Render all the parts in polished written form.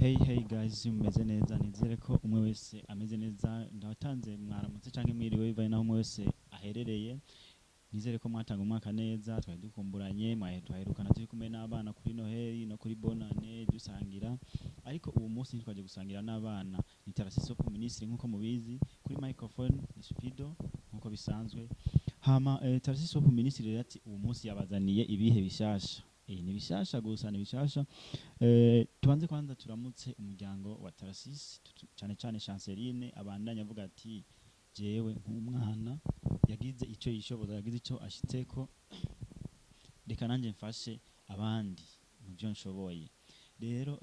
Hey hey guys, mumeze neza? Nizere ko umwe wese ameze neza. Ndabatanze mwaramutse canke mwiriwe, bivanye naho umwe wese aherereye. Nizere ko mwatanga umwaka neza. Twari dukumburanye, mwahe twaherukana turi kumwe n'abana kuri Noheli no kuri Bonane dusangira, ariko ubu munsi ntitwaje gusangira n'abana. Ni Tarasisi Hope Ministry nk'uko mubizi, kuri microphone ni Spido nk'uko bisanzwe. Hama Tarasisi Hope Ministry rero ati ubu munsi yabazaniye ibihe bishasha. Ni bishasha gusa, ni bishasha. Tubanze kwanza turamutse umuryango wa Tarasisi, cane cane Chanceline abandanya avuga ati: "Jewe nk'umwana yagize ico yishoboza, yagize ico ashitseko, reka nanje mfashe abandi mu byo nshoboye." Rero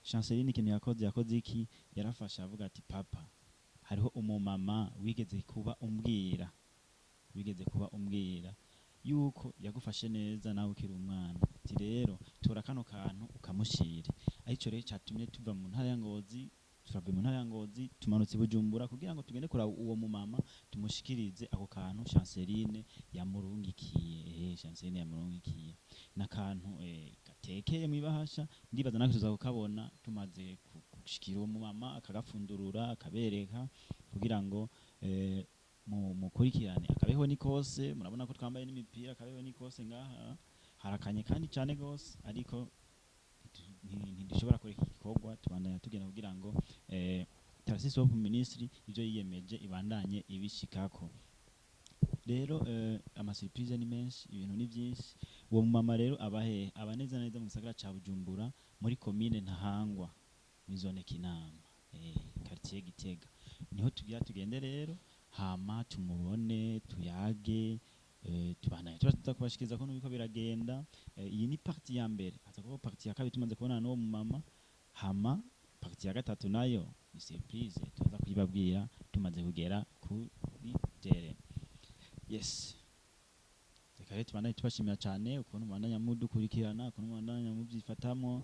Chanceline ikintu yakoze, yakoze iki? Yarafashe avuga ati: "Papa, hariho umumama wigeze kuba umbwira yuko yagufashe neza nawe ukiri umwana." Ati: "Rero tora kano kantu ukamushire." Arico rero catumye tuva mu ntara ya Ngozi, turavuye mu ntara ya Ngozi, tumanutse i Bujumbura kugira ngo tugende kuraba uwo mumama, tumushikirize ako kantu Chanceline yamurungikiye. Chanceline yamurungikiye n'akantu gatekeye mw'ibahasha. Ndibaza natwe tuza kukabona tumaze gushikira uwo mumama, akagapfundurura, akabereka kugira ngo mukurikirane. Akabeho ni kose, murabona ko twambaye n'imipira. Akabeho ni kose ngaha, harakanye kandi cane gose, ariko ntidushobora kureka igikorwa. Tubandanya tugenda kugira ngo Tarasisi Hope Ministry ivyo yiyemeje ibandanye ibishikako. Rero ama surprise ni menshi, ibintu ni vyinshi. Uwo mumama rero aba hehe? Aba neza neza mu gisagara ca Bujumbura, muri komine Ntahangwa, muri zone Kinama, quartier Gitega. Niho tugira tugende rero, hama tumubone, tuyage. Tubandanye turaza kubashikiriza ko nubiko biragenda. Iyi ni partie ya mbere, haza kuba partie ya kabiri tumaze kubonana n'uwo mumama. Hama partie ya gatatu nayo ni surprise, tuza kuyibabwira tumaze kugera kuri terrain. Yes, reka rero tubandanye tubashimira cyane ukuntu mubandanya mudukurikirana, ukuntu mubandanya mubyifatamo.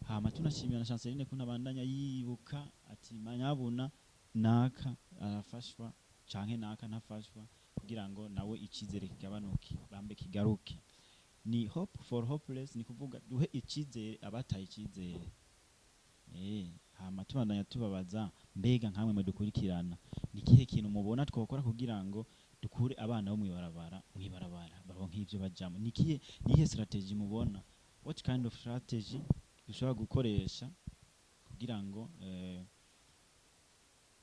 Hama tunashimira na Chanceline ukuntu abandanya yibuka ati: "Manyabuna naka arafashwa canke naka ntafashwa," kugira ngo nawe icizere kigabanuke, bambe kigaruke. Ni hope for hopeless, ni kuvuga duhe icizere abataye icizere. Hama tubandanya tubabaza: mbega nkamwe mudukurikirana, ni ikihe kintu mubona twokora kugira ngo dukure abana bo mwibarabara baronke ivyo bajamo? Ni ikihe strategy mubona? What kind of strategy dushobora gukoresha kugira ngo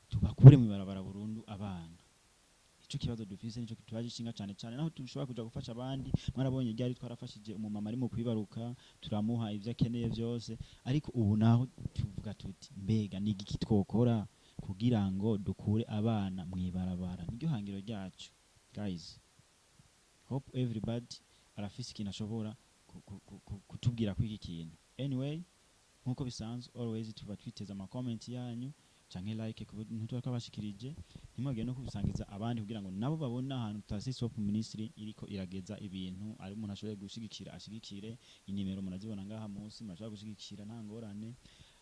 tubakure mwibarabara burundu abana? Ico kibazo dufise nico tubaje ishinga cane cane, naho dushobora kuja gufasha abandi. Mwarabonye ryari twarafashije umumama ari mu kwibaruka, turamuha ivyo akeneye vyose, ariko ubu naho tuvuga tuti: "Mbega ni igiki twokora kugira ngo dukure abana mwibarabara?" Niryo hangiro ryacu guys. Hope everybody arafise ikintu ashobora kutubwira kuri iki kintu. Anyway, nkuko bisanzwe, always tuba twiteze ama comment yanyu canke like ku bintu tuba twabashikirije. Ntimwagire no kubisangiza abandi kugira ngo nabo babone ahantu Tarasisi Hope Ministry iriko irageza ibintu. Ari umuntu ashoboye gushigikira, ashigikire. Inimero murazibona ngaha munsi, murashobora gushigikira nta ngorane.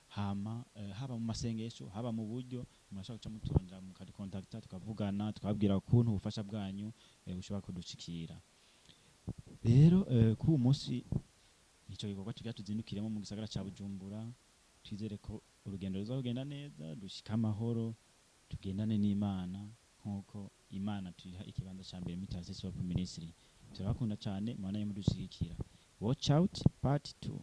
Hama haba mu masengesho, haba mu buryo, murashobora guca muturondera, mukadukontakta, tukavugana, tukababwira ukuntu ubufasha bwanyu bushobora kudushikira. Rero kuri uyu munsi nico gikorwa tugira tuzindukiremo mu gisagara ca Bujumbura. Twizere ko urugendo ruzagenda neza, dushika amahoro, tugendane n'Imana nk'uko Imana tuyiha ikibanza ca mbere muri Tarasisi Hope Ministry. Turabakunda cyane, mubandanye mudushigikira. Watch out part 2.